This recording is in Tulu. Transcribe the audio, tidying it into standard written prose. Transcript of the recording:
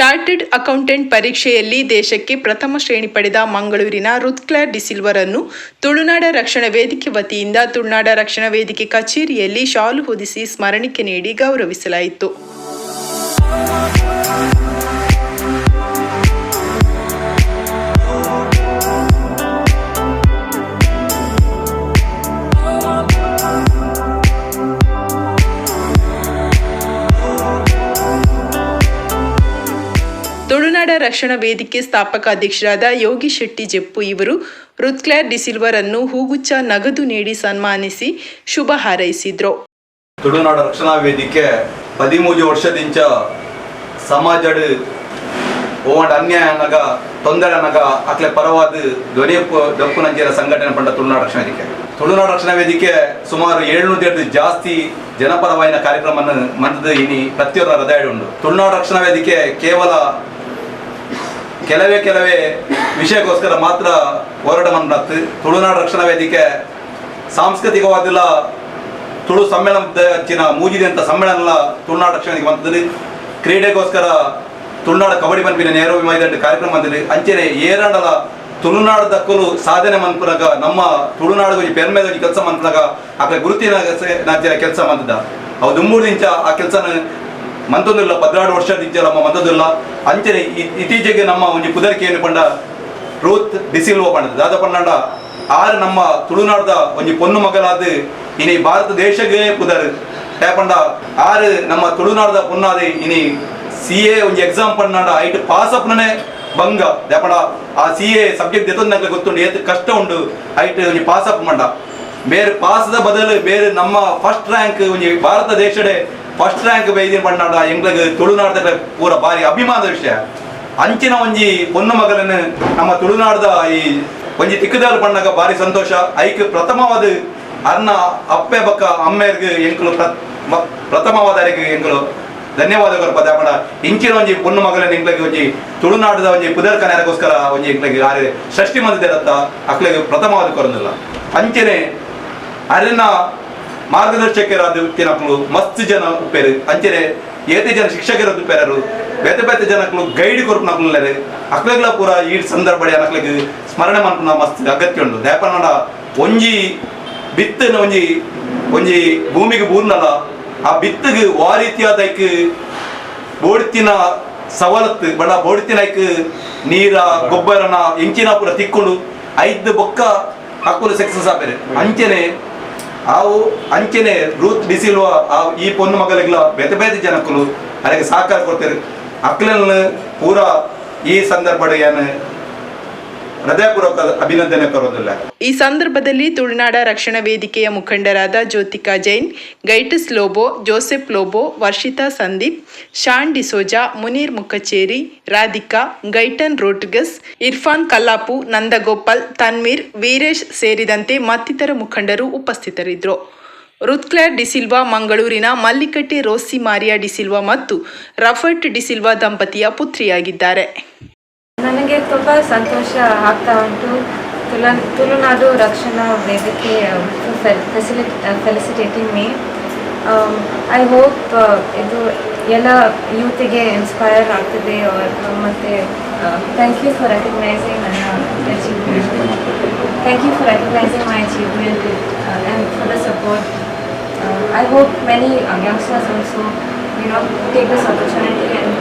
ಚಾರ್ಟರ್ಡ್ ಅಕೌಂಟೆಂಟ್ ಪರೀಕ್ಷೆಯಲ್ಲಿ ದೇಶಕ್ಕೆ ಪ್ರಥಮ ಶ್ರೇಣಿ ಪಡೆದ ಮಂಗಳೂರಿನ ರುತ್ಕ್ಲಾರ್ ಡಿಸಿಲ್ವರನ್ನು ತುಳುನಾಡ ರಕ್ಷಣಾ ವೇದಿಕೆ ವತಿಯಿಂದ ತುಳುನಾಡ ರಕ್ಷಣಾ ವೇದಿಕೆ ಕಚೇರಿಯಲ್ಲಿ ಶಾಲು ಹೊದಿಸಿ, ಸ್ಮರಣಿಕೆ ನೀಡಿ ಗೌರವಿಸಲಾಯಿತು. ತುಳುನಾಡ ರಕ್ಷಣಾ ವೇದಿಕೆ ಸ್ಥಾಪಕ ಅಧ್ಯಕ್ಷರಾದ ಯೋಗಿ ಶೆಟ್ಟಿ ಜೆಪ್ಪು ಇವರು ರುತ್ಕ್ಲಾರ್ ಡಿಸಿಲ್ವರನ್ನು ಹೂಗುಚ್ಛ, ನಗದು ನೀಡಿ ಸನ್ಮಾನಿಸಿ ಶುಭ ಹಾರೈಸಿದರು. ತುಳುನಾಡ ರಕ್ಷಣಾ ವೇದಿಕೆ 13 ವರ್ಷದಿಂಚ ಸಮಾಜಡ್ ಓವಂಡ ಅನ್ಯಾಯ ಅನ್ನಗ, ತೊಂದರೆ ಅನ್ನಗ ಅಕ್ಲೆ ಪರವಾದ ಧ್ವನಿ ದಪ್ಪುನಂಚಿನ ಸಂಘಟನೆ ಪಂಡ ತುಳುನಾಡ ರಕ್ಷಣಾ ವೇದಿಕೆ. ತುಳುನಾಡ ರಕ್ಷಣಾ ವೇದಿಕೆ ಸುಮಾರು 700 ಜಾಸ್ತಿ ಜನಪರವಾಯಿನ ಕಾರ್ಯಕ್ರಮನ ಮಂದದ ಇನಿ ಪ್ರತಿಯೊಬ್ಬರ ಹೃದಯ ಉಂಡು. ತುಳುನಾಡ ರಕ್ಷಣಾ ವೇದಿಕೆ ಕೇವಲ ಕೆಲವೇ ಕೆಲವೇ ವಿಷಯಕ್ಕೋಸ್ಕರ ಮಾತ್ರ ಹೋರಾಟ ಮಂದತ್ತು. ತುಳುನಾಡು ರಕ್ಷಣಾ ವೇದಿಕೆ ಸಾಂಸ್ಕೃತಿಕವಾದಿಲ್ಲ, ತುಳು ಸಮ್ಮೇಳನದ ಅಂಚಿನ ಮೂಜಿದೆ ಅಂತ ಸಮ್ಮೇಳನ ತುಳುನಾಡು ರಕ್ಷಣಾ ವೇದಿಕೆ ಬಂತದ್ದು. ಕ್ರೀಡೆಗೋಸ್ಕರ ತುಳುನಾಡು ಕಬಡ್ಡಿ ಪನ್ಪಿನ ನೇರು ಮೈದಾನ ಕಾರ್ಯಕ್ರಮ ಬಂದಿದೆ. ಅಂಚನೆ ಏರಾಂಡಲ ತುಳುನಾಡು ದಕ್ಕಲು ಸಾಧನೆ ಮನ್ಪುನಗ, ನಮ್ಮ ತುಳುನಾಡು ಒಂಜಿ ಪೆರ್ಮೆದ ಒಂಜಿ ಕೆಲಸ ಮನ್ಪುನಗ ಅಕ್ಲೆ ಗುರುತಿನ ನಾಚಿನ ಕೆಲಸ ಮಂತದ. ಅವು ದುಂಬುದಿಂಚ ಆ ಕೆಲಸನ ಮಂತೊಂದಿಲ್ಲ. 12 ವರ್ಷದಿಂಚ ನಮ್ಮ ಮಂತದಿಲ್ಲ. ಅಂಚನೆ ಇತ್ತೀಚೆಗೆ ನಮ್ಮ ಒಂಜಿ ಪುದರ್ಕೆ ಏನು ಪಂಡ ರೂತ್ ಡಿಸಿಲ್ವ ಪಂಡದ. ದಾದ ಪಂಡ ಆರು ನಮ್ಮ ತುಳುನಾಡ್ದ ಒಂಜಿ ಪೊನ್ನು ಮಗಲಾದ ಇನಿ ಭಾರತ ದೇಶಕ್ಕೆ ಪುದರ್ ಪಂಡ. ಆರು ನಮ್ಮ ತುಳುನಾಡ್ದ ಪೊನ್ನಾದ ಇನಿ ಸಿಎ ಒಂಜಿ ಎಕ್ಸಾಮ್ ಪಂಡ ಐಟ್ ಪಾಸ್ ಅಪ್ನೇ ಬಂಗ ದಾಪಂಡ. ಆ ಸಿಎ ಸಬ್ಜೆಕ್ಟ್ ದೆತ್ತೊಂದು ಗೊತ್ತುಂಡು, ಏತ್ ಕಷ್ಟ ಉಂಡು ಐಟ್ ಒಂಜಿ ಪಾಸ್ ಅಪ್ ಮಂಡ. ಬೇರೆ ಪಾಸ್ದ ಬದಲು ಬೇರೆ ನಮ್ಮ ಫಸ್ಟ್ ರ್ಯಾಂಕ್, ಒಂಜಿ ಭಾರತ ದೇಶಡೆ ಫಸ್ಟ್ ರ್ಯಾಂಕ್ ಬೈದಿನ ಪಂಡ ಎಂಗ್ಲಗ್ ತುಳುನಾಡ್ದ ಪೂರ ಬಾರಿ ಅಭಿಮಾನದ ವಿಷಯ. ಅಂಚಿನ ಒಂಜಿ ಪೊನ್ನು ಮಗಲನ್ನು ನಮ್ಮ ತುಳುನಾಡ್ದ ಈ ಒಂಜಿ ತಿಕ್ಕದಾರು ಪಣ್ಣಗ ಬಾರಿ ಸಂತೋಷ. ಐಕ್ ಪ್ರಥಮವಾದ ಅರ್ನ ಅಪ್ಪೆ ಬಕ್ಕ ಅಮ್ಮೇರ್ಗ್ ಎಂಕುಲು ಪ್ರಥಮವಾದ ಅರೆಗ್ ಎಂಕುಲು ಧನ್ಯವಾದಗಳು ಪದ ಪಂಡ. ಇಂಚಿನ ಒಂಜಿ ಪೊನ್ನು ಮಗಲನ್ನು ಎಂಕ್ಲೆಗ್ ಒಂಜಿ ತುಳುನಾಡದ ಒಂಜಿ ಪುದರ್ ಕನೆರಗೋಸ್ಕರ ಒಂಜಿ ಎಂಕ್ಲೆಗ್ ಆರೆ ಷಷ್ಠಿ ಮಂದಿರತ್ತ ಅಕ್ಲೆಗ್ ಪ್ರಥಮವಾದ ಕೊರಂದಿಲ್ಲ. ಅಂಚನೆ ಅರಿನ ಮಾರ್ಗದರ್ಶಕರಾದ ತಿನಕ್ಲು ಮಸ್ತ್ ಜನ ಉಪ್ಪೇರು. ಅಂಚನೆ ಏತೆ ಜನ ಶಿಕ್ಷಕರು ಉಪ್ಪೇರರು, ಬೇತೆ ಬೇತೆ ಜನಕ್ಲು ಗೈಡ್ ಕೊರ್ಪುನಕ್ಲು ಅಕ್ಲೆಗ್ಲ ಪೂರ ಈ ಸಂದರ್ಭ ಅಕ್ಲೆಗ್ ಸ್ಮರಣೆ ಮನ್ಪುನ ಮಸ್ತ್ ಅಗತ್ಯ ಉಂಡು. ದಾಯೆಪಂಡ ಒಂಜಿ ಬಿತ್ತನ ಒಂಜಿ ಒಂಜಿ ಭೂಮಿಗೆ ಬೂರ್ನಲ ಆ ಬಿತ್ತಿಗೆ ವಾ ರೀತಿಯಾದ ಐಕ್ ಬೋಡ್ತಿನ ಸವಲತ್ತು ಬಡ ಬೋಡ್ತಿನ ಐಕ್ ನೀರ, ಗೊಬ್ಬರನ ಎಂಚಿನ ಪೂರ ತಿಕ್ಕೊಂಡು ಐದು ಬೊಕ್ಕ ಅಕ್ಕುಲು ಸಕ್ಸಸ್ ಆಪೇರು. ಅಂಚನೆ ಆವು ಅಂಚನೆ ರೂತ್ ಡಿಸಿಲ್ವ ಆ ಈ ಪೊನ್ನು ಮಗಲಿಗ್ಲ ಬೇತೆ ಬೇತೆ ಜನಕ್ಕಲು ಅದಕ್ಕೆ ಸಹಕಾರ ಕೊಡ್ತಾರೆ. ಅಕ್ಲನ್ನು ಪೂರ ಈ ಸಂದರ್ಭ ಏನು ಹೃದಯಪೂರ್ವಕ ಅಭಿನಂದನೆ ಕೊರೋದಿಲ್ಲ. ಈ ಸಂದರ್ಭದಲ್ಲಿ ತುಳುನಾಡ ರಕ್ಷಣಾ ವೇದಿಕೆಯ ಮುಖಂಡರಾದ ಜ್ಯೋತಿಕಾ ಜೈನ್, ಗೈಟಸ್ ಲೋಬೋ, ಜೋಸೆಫ್ ಲೋಬೋ, ವರ್ಷಿತಾ ಸಂದೀಪ್, ಶಾನ್ ಡಿಸೋಜಾ, ಮುನೀರ್ ಮುಕ್ಕಚೇರಿ, ರಾಧಿಕಾ, ಗೈಟನ್ ರೋಟ್ಗಸ್, ಇರ್ಫಾನ್ ಕಲ್ಲಾಪು, ನಂದಗೋಪಾಲ್, ತನ್ವೀರ್, ವೀರೇಶ್ ಸೇರಿದಂತೆ ಮತ್ತಿತರ ಮುಖಂಡರು ಉಪಸ್ಥಿತರಿದ್ದರು. ರುತ್ಕ್ಲಾರ್ ಡಿಸಿಲ್ವಾ ಮಂಗಳೂರಿನ ಮಲ್ಲಿಕಟ್ಟೆ ರೋಸಿ ಮಾರಿಯಾ ಡಿಸಿಲ್ವಾ ಮತ್ತು ರಫರ್ಟ್ ಡಿಸಿಲ್ವಾ ದಂಪತಿಯ ಪುತ್ರಿಯಾಗಿದ್ದಾರೆ. ನನಗೆ ತುಂಬ ಸಂತೋಷ ಆಗ್ತಾ ಉಂಟು. ತುಳುನಾಡು ರಕ್ಷಣಾ ವೇದಿಕೆ ಫೆಲಿಸಿಟೇಟಿಂಗ್ ಮೀ. I hope ಇದು ಎಲ್ಲ ಯೂತಿಗೆ ಇನ್ಸ್ಪೈರ್ ಆಗ್ತದೆ. ಮತ್ತು thank you for recognising ನನ್ನ achievement. Thank you for recognizing my achievement and for the support. I hope many youngsters also take this opportunity and